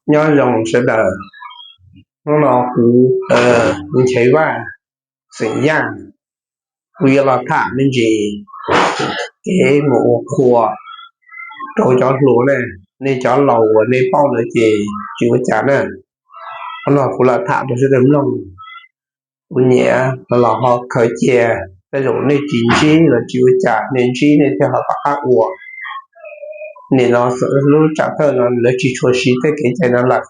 Nyob zoo sawv daws, hnub no kuv Nchaiv Vaj xeem Yaj, kuv yuav los tham me ntsis kev mus ua qhua rau cov hluas ne. Nej cov laus uas nej paub lawm ces tsis ua cas na, qhov no kuv los tham rau sawv daws mloog. Kuv nyiam los ho khaws cia, tej zaum nej tsis ntsib los tsis ua cas, nej ntsib nej thiaj ho pab qab ua. Nim no lub tsam thawj no lawv tsis tshua siv tej kev cai no lawm,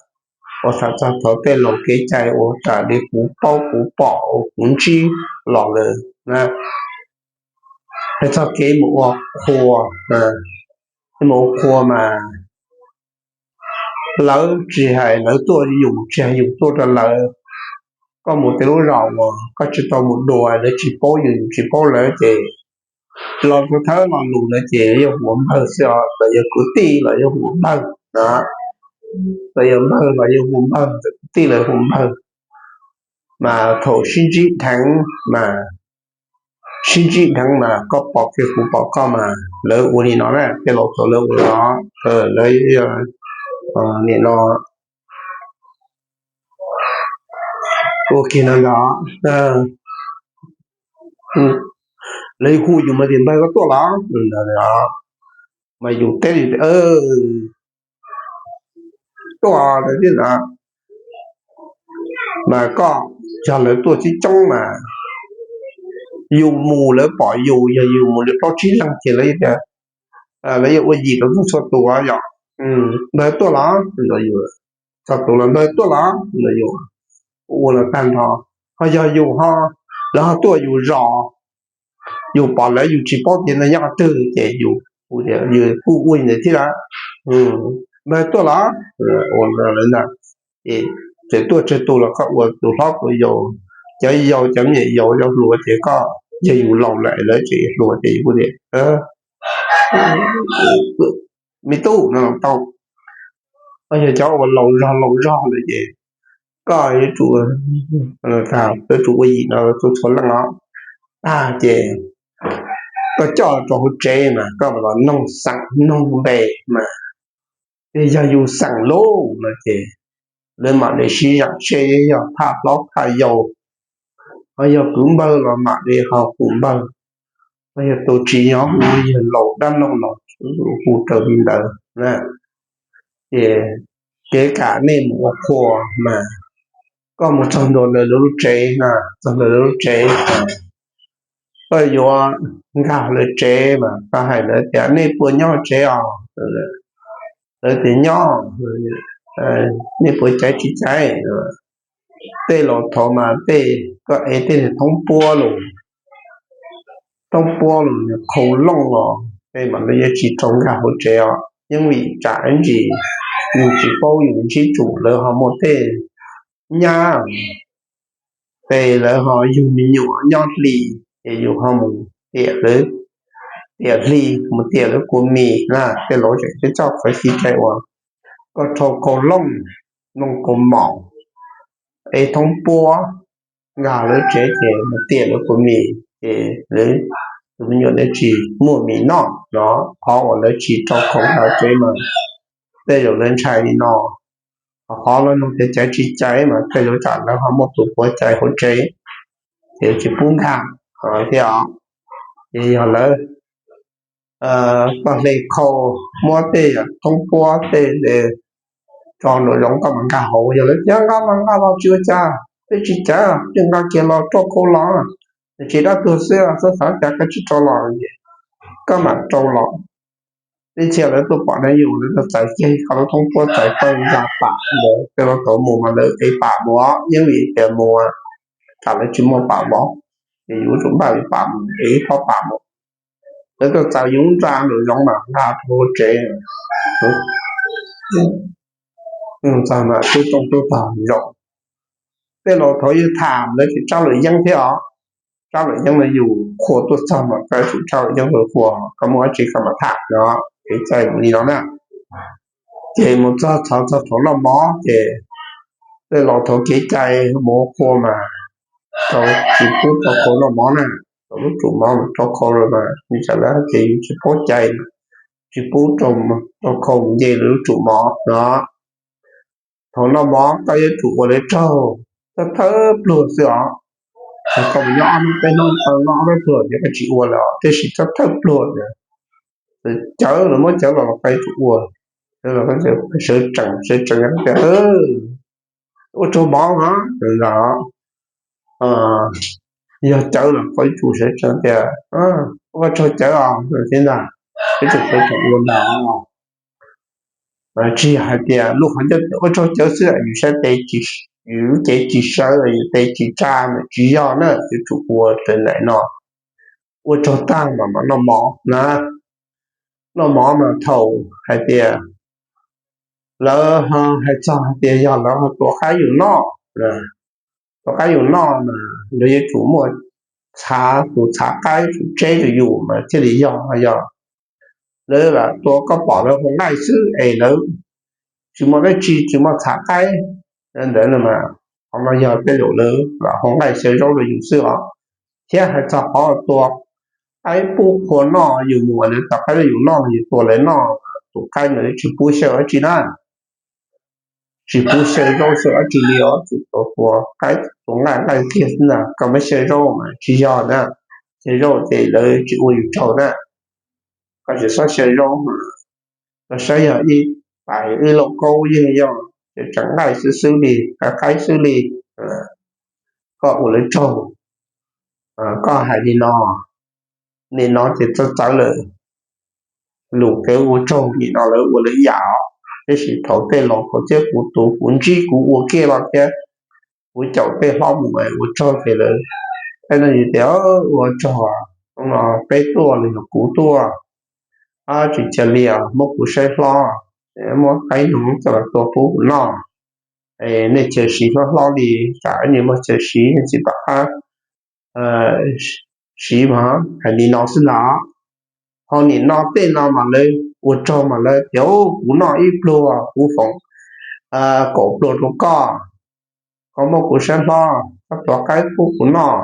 ua txog txog thaum tej laus kev cai ua raws li kuv paub kuv pom uas kuv ntsib los lawm na. Hais txog kev mus ua qhua, mus ua qhua mas lawv tsis hais lawv tuaj yus tsis hais yus tuaj rau lawv. Koj mus tej lub zos uas koj tsis tau mus dua, lawv tsis paub yus, yus tsis paub lawv ces los rau thawb lo lus lawv ces yuav hu ua npawg xwb os, los yog kwv tij los yuav hu ua npawg na, los yog npawg los yuav hu npawg, kwv tij los hu npawg. Mas thaum sib ntsib dheev mas, sib ntsib dheev mas koj pom kiag kuv pom koj mas lawv ua li no na, tej laus thaum lawv ua no, lawv nim no ua kiag no ntag. Lawv hu yus mas tias npawg koj tuaj los? Mas yus teb li tias tuaj lawm thiab na. Mas koj, yog lawv tuaj coob coob mas yus mus lawv pom yus, yog yus mus li plaub tsib leeg ces lawv tias, lawv yuav ua yim rau txhua tus yom. Npawg tuaj los? Txhua tus los npawg tuaj los? Ua los tag nrho. Ho yog yus ho, lawv ho tuaj yus zos, yus pom lawv yus tsis paub tias nws nyob qhov twg ces yus, yus kuj ua li ntawd thiab. Npawg tuaj los? Ua lawv ntag. Ces txawm tuaj tsawg tus los koj ua tus hlob tus yau, cov yau cov me nyuam yaus yau hluas ces koj, yog yus laus lawm lawv tseem hluas ces yus kuj tias, me tub no tau. Koj yog cov uas laus zog laus zog lawm ces koj yuav tsum, yuav tsum ua yim no rau txhua leej os. Tag ces koj coj rau hauv tsev mas koj mam los noog xeem noog npe mas, yog yus xeem Lauj no ces lawv mam li sib zam seb yog phaj hlob phaj yau, ho yog kwv npawg los mam li ho hu npawg, ho yog tus tsis nyob hu yawg laus dab laug los hu raws li ntawd na. Ces kev kam nej mus ua qhua mas koj mus txog ntua ntawm lawv lub tsev na, txog ntawm lawv lub tsev, koj yuav nkag lawv tsev mas koj hais lawv tias nej puas nyob tsev os? Lawv tias nyob, nej puas caiv tsis caiv? Tej laus thaud mas tej, koj ev tej niag thoob puab los, thoob puab los niag qhau looj los tej mas lawv yuav tsis rau nkag hauv tsev os, yeej vim tsam ib ntsis yus tsis paub yus ntsib tsum lawv ho muaj tej nyab, ces lawv ho yug me nyuam nyob hli, ces yus ho mus tiam lawv, tiam hli, mus tiam lawv kua mis na. Tej laus tseem coj qhov xis cai uas koj rau qhau looj, looj kaus mom, ev thoob puab nkag lawv tsev ces mus tiam lawv kua mis ces lawv tus me nyuam ntawd tsis muaj mis noj no. Qhov uas lawv tsis rau qhau nkag tsev mas tej zaum lawv ntshai li no. Ho qhov lawv nug tias caiv tsis caiv mas tej zaum tsam lawv ho muaj tus puav caiv hauv tsev, ces tsis pub nkag thiab os. Ces yog lawv, koj hle qhau, muab tej thoob puab tej tso nraum zoov koj mam nkag hauv. Yog lawv tias nqa los nqa los tsis ua cas, tej tsis caiv ces nqa kiag los rau qhau los, tsis dab tuag xwb, xav xav cas koj tsis rau los, koj mam rau los. Ib txhia lawv tuaj pom na yus, lawv tuaj txais kiag koj lub thoob puab txais koj nkag pam ntawd, tej laus thaud mus mas lawv ev pam mus, yeej vim tias mus tsam lawv tsis muaj pam vov, ces yus yuav tsum npaj li pam mus, ev ib thob pam mus. Lawv tuaj txais yus nra nraum zoov mas nkag rau hauv tsev, txog mas tub tooj tub tog zaum. Tej laus thaud yog tham lawv tsis tsab lawm yeeb thiab os. Tsab lawm yeeb no yus qhua tuaj txog mas koj yuav tsum tsab lawm yeeb rau qhua, koj muaj dab tsi koj mam tham no, kev cai mus li no na. Ces mus txog txog thaum noj mov ces tej laus thaud kev cai mus ua qhua mas tsis pub rau qhua noj mov na, rau lub tsum mov mas rau qhua los mas li cas lawv ces yus tsis paub cai, tsis pub rau qhua mus nce lub tsum mov no. Thaum noj mov koj yuav tsum ua lawv tsaug thawj thawj pluag xwb os. Koj mus nyob ob hnub peb hnub tau noj ob peb pluag ces koj tsis ua lawm os, tiam sis thawj thawj pluag ces cawv los muab cawv los los koj yuav tsum ua. Sawv tsees sawv tsees tias ua tsaug mov os, yog cawv los koj yuav tsum sawv tsees tias ua tsaug cawv os thiab ntag, yuav tsum sawv tsees ua ntag. Tsis yog hais tias lub qhov ncauj tias ua tsaug cawv xwb yus saib tes, yus lub cev tsis sawv, yus tes tsis tsa, tsis yog na, yuav tsum ua raws nraim no. Ua tsaug tag mas mam noj mov na. Noj mov mas thaum hais tias lawv hais txog hais tias yog lawv ho tua qaib yus noj, tua qaib yus noj mas lawv yuav tsum muaj txhav, tus txhav qaib tsum tseb rau yus mas thiaj li yog, yog lawv lam tua koj pom lawv hu nqaij xwb es lawv tsis muaj dab tsi, tsis muaj txhav qaib ntawd mas qhov no yog tej zaum lawv lam hu nqaij xyaw zaub rau yus xwb os. Thiab hais txog qhov tua qaib pub qhua noj, yus mus lawv tua qaib rau yus noj, yus tua lawv noj, tus qaib ntawd tsis pub xyaw dab tsi na, tsis pub xyaw zaub xyaw dab tsi li os, tsuas tua, tua qaib tua nqaij nqaij kiag xwb na, koj muab xyaw zaub mas tsis yog na, xyaw zaub ces lawv tsis ua yus tsaug na. Koj tsis txhob xyaw zaub mas, koj saib yog ib pais ib lauj kaub yeej yog tseem nqaij xwb xwb li, qaib qaib xwb li, koj ua lawv tsaug. Koj hais li no, nim no ces txawv txawv lawm, lus kev ua tsaug nim no lawv ua lawv ib yam os, tiam sis thaum tej laus thaum thiab kuv tus kuv ntsib kuv ua kiag los thiab kuv caum tej hlob mus ua tsaug ces lawv, tej no yus tias ua tsaug, no peb tuaj los yog kuv tuaj, tsis cia li muab kuv saib hlob, muab qaib noog coj los tua pub kuv noj, nej cia siv hlob hlob li, tsam nej muaj chaw siv tsis pom qab siv mas hais li no xwb ntag. Ho nim no tej no mas lawv ua tsaug mas lawv tias kuv noj ib pluag kuv foom kaum pluag rau koj, koj muab kuv saib hlob, koj tua qaib pub kuv noj,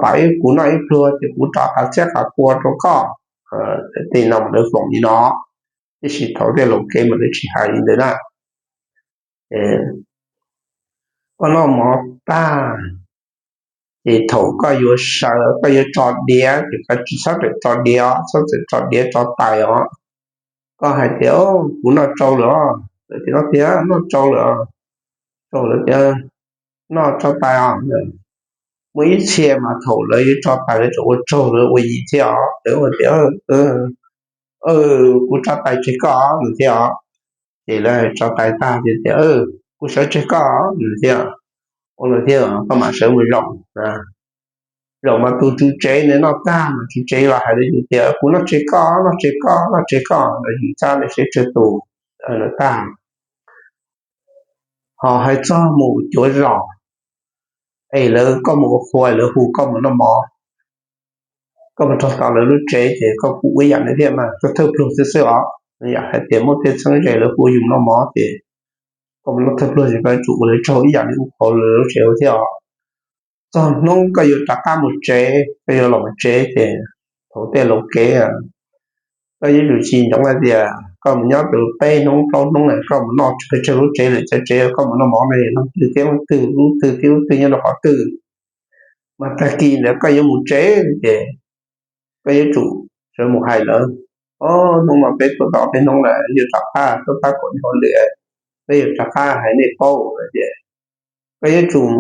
pam ib kuv noj ib pluag ces kuv rov qav txhiab qav kua rau koj. Tej no mas lawv foom li no, tiam sis thaum tej laus kev mas lawv tsis hais li ntawd na. Koj noj mov tag ces thaum koj yuav sawv, koj yuav tso diav ces koj tsis txhob txawm tso diav, txhob txawm tso diav tso tais os. Koj hais tias kuv noj tsau lawm os, lawv tias noj tiag, noj tsau lawm, tsau lawv tias noj tso tais os. Muaj ib txhia mas thaum lawv yuav tso tais lawv tseem ua tsaug, lawv ua yim thiab os, lawv ua tias kuv tso tais tseg koj nws thiab os. Ces lawv tso tais tag ces tias kuv sawv tseg koj nws thiab, ua lawm thiab koj mam sawv mus zaum. Zaum mas tus tswv tsev nws noj tag mas tswv tsev los hais rau yus tias kuv noj tseg koj, noj tseg koj, noj tseg koj, los yus cab li seb tsawg tus tag. Ho hais txog mus cuav zos es lawv, koj mus ua qhua lawv hu koj mus noj mov, koj mus rau tom lawv lub tsev ces koj kuj ua ib yam li thiab mas, koj thawj pluag xwb xwb os. Yam hais tias muaj tej txheeb ze lawv hu yus noj mov ces koj mus noj thawj pluag ces koj yuav tsum ua lawv tsaug ib yam li ua qhua lawv lub tsev thiab os. Txog hnub koj yuav rov qab mus tsev, koj yuav los mus tsev ces thaum tej laus kev koj yuav tsum tsis ntsoov hais tias koj mus nyob tau peb hnub plaub hnub lawm koj mus noj tsawg tsawg lub tsev lawm, cov tsev koj mus noj mov no leej twg thiab leej twg, lub twg thiab lub twg nyob rau qhov twg, mas tag kis ntawd koj yuav mus tsev ces koj yuav tsum sawv mus hais lawv, o, hnub no peb tuaj tau peb hnub lawm, yuav rov qab tuaj pab kuam nws hauj lwm, peb yuav rov qab hais nej paub hais tias koj yuav tsum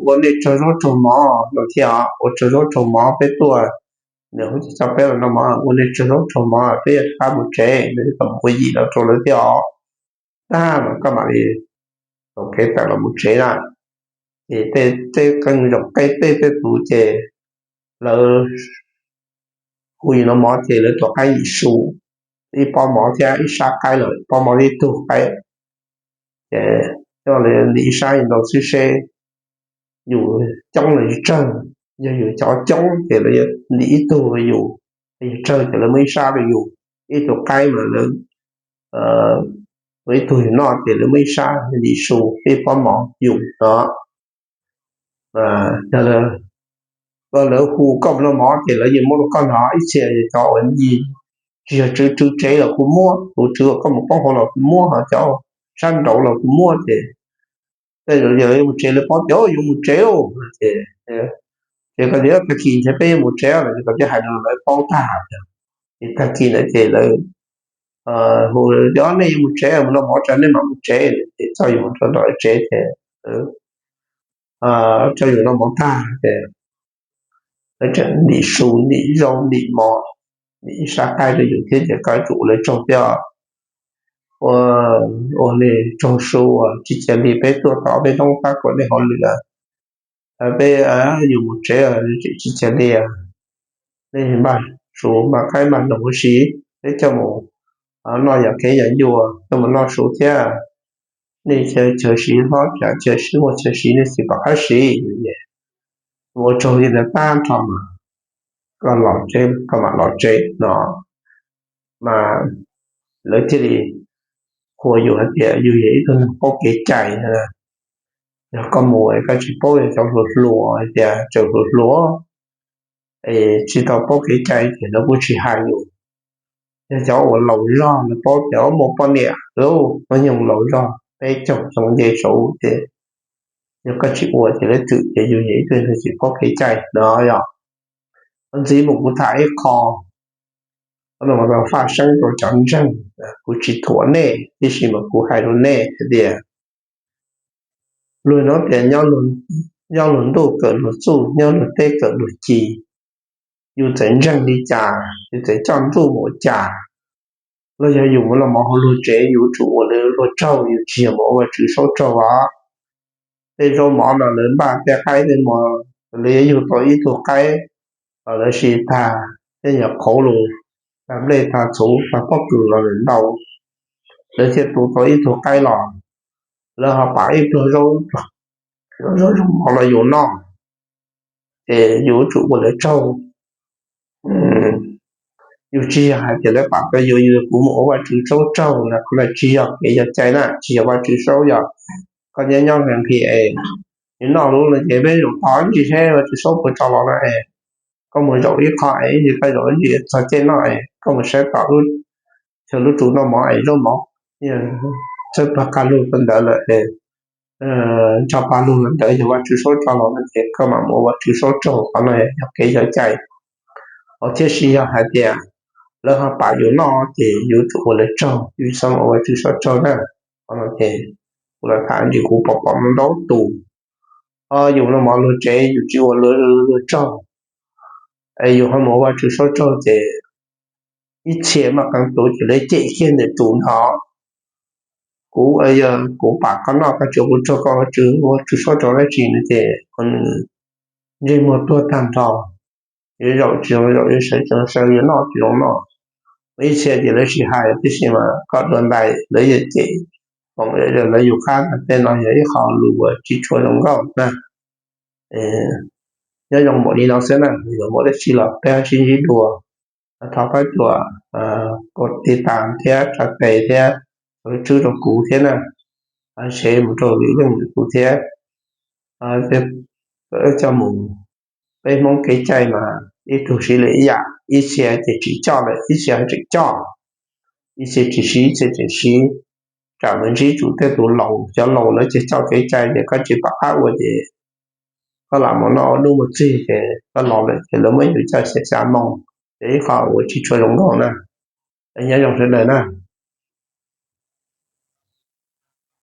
ua nej tsaug zaub tsaug mov no thiab, ua tsaug zaub tsaug mov, peb tuaj, nws hu coj peb los noj mov, ua nej tsaug zaub tsaug mov, peb yuav rov qab mus tsev, nws tau mus ua yim los rau lawv thiab os. Tag mas koj mam li tau kev tawm los mus tsev na. Ces tej qee zaum qeb tej tej tus ces lawv hu yus noj mov ces lawv tua qaib yim su, ib pob mov thiab ib sab qaib los ib pob mov thiab ib tug qaib. Ces coj li ntim ib sab ntau xwb seb yus coob los yus tsawg. Yog yus cov coob ces lawv yuav ntim ib tug rau yus, yus tsawg ces lawv muab ib sab rau yus. Ib tug qaib mas lawv ib tug yus noj ces lawv muab ib sab ntim su, ib pob mov yus no. Yog lawv hu koj mus noj mov ces lawv yeej muab rau koj no. Ib txhia cov uas tsis yog tswv, tswv tsev los kuj muab, tus tswv uas koj mus poob hauv los kuj muab, ho cov sab nraud los kuv muaj ces tej zaum yog yuav mus tsev lawv paub tias yuav mus tsev lauj ces, ces koj tias tag kis ntshe peb yuav mus tsev lawm ces koj thiaj hais rau lawv paub tag tias, ces tag kis ntawd ces lawv hu tias nej yuav mus tsev mus noj mov tso nej mam mus tsev ces txog yus rau tom tsev ces txog yus noj mov tag ces lawv tseem ntim su ntim zaub ntim mov, ntim ib sab qaib rau yus thiab ces koj yuav tsum ua lawv tsaug thiab. Ua, ua li tsaug su uas tsis cia li peb tuaj tom peb roob pab kom nej hauj lwm, peb yuav mus tsev tsis cia li, nej npaj su npaj qaib npaj noog huv si, peb coj mus noj yam kev yam ncua, coj mus noj su thiab. Nej chaw siv hlob tsam chaw siv muaj chaw siv nej tsis pom qab siv, ua tsaug li ntawd tag nrho mas koj los tsev, koj mam los tsev no mas lawv thiaj li qhuas yus hais tias yus yog ib tug neeg paub kev cai. Yog koj mus es koj tsis paub, yog cov hluas hluas hais tias tseem hluas hluas es tsis tau paub kev cai ces lawv kuj tsis hais yus. Yog cov uas laus zog lawv paub tias muaj poj niam lawm, muaj nyoog laus zog peb caug xyoo nce saud ces yog koj tsis ua ces lawv twm tias yus yog ib tug neeg tsis paub kev cai no yom. Ntxiv mus kuv tham ib qho, no faj seeb rau cov ntseeg, kuv tsis thuam nej tiam sis mas kuv hais rau nej hais tias luag no tias nyob luag ntuj kawm luag txuj, nyob luag teb kawm luag ci. Yus txawm ntseeg li cas, yus txawm coj ntuj mus ua cas, los yog yus mus noj mov hauv luag tsev, yus tsum ua lawv luag tsaug, yus tsis yog mus ua Vajtswv saub tsaug os. Tej zaub mov no lawv npaj tej qaib tej mov, lawv yuav yug tau ib tug qaib los lawv siv tag tej nyuag qhauv los, tag nplej tag txhuv tag pob kws los lawm ntau, lawv thiaj tu tau ib tug qaib los, lawv ho pam ib pluag zaub, zaub mov los yus noj, ces yus yuav tsum ua lawv tsaug. Yus tsis yog hais tias lawv pam rau yus, yus kuv mus ua Vajtswv saub tsaug no, qhov no tsis yog kev yog cai na, tsis yog Vajtswv saub, yog koj nyob nyob nqhis nqhis es yus noj lub no ces peb zaum tom ntsis seb Vajtswv saub puas tso los no es koj mus zaum ib qho es ib ntsis koj zaum ib ntsis txog caij noj es koj mus saib tom lub chaw lub tsu noj mov es zaub mov txawj pag qab lug rau ntawd lawm es nrog pag lug rau ntawd yog Vajtswv saub tso los no ces koj mam mus ua Vajtswv saub tsaug, qhov no yog kev yog cai. Ho thiab sis yog hais tias lawv ho pam yus noj ces yus tsum ua lawv tsaug, yus txhob mus ua Vajtswv saub tsaug na. Qhov no ces kuv los tham ntsis kuv pom pom ntau tus, yus noj mov luag tsev yus tsis ua luag tsaug, es yus ho mus ua Vajtswv saub tsaug ces ib txhia maj qee tus ces lawv cem kiag ntawm tus ntawd. Kuv, yog kuv pam koj noj koj tsis ua kuv tsaug, koj ua Vajtswv saub tsaug dab tsi no ces ntsej muag tuag tag nrho. Yuav zaum tsis zoo zaum, yuav sawv tsis zoo sawv, yuav noj tsis zoo noj. Ib txhia ces lawv tsis hais tiam sis mas koj dua ntais lawv yuav cem, lawv yus qab. Tej no yog ib qho lus uas tsis tshua zoo nkauj na. Nyob zoo npaum li no xwb na, yuav muaj dab tsi los peb sib ntsib dua. Thov pab cuam kos tiv tas thiab tsa tes thiab subscribe rau kuv thiab na, share mus rau lwm leej lwm tus thiab. Coj mus, peb Hmoob kev cai mas ib tug siv lwm ib yam, ib txhia ces tsis coj lawm ib txhia tseem coj, ib txhia tsis siv ib txhia tseem siv. Tsam mus ntsib tsum tej tus laus, cov laus lawv ces coj kev cai ces koj tsis pom qab ua ces koj lam mus noj ua dub mus txig ces koj los lawm ces lawv muab yus coj xya xya moo, ces ib qho uas tsis tshua zoo nkauj na. Nyob zoo sawv daws na.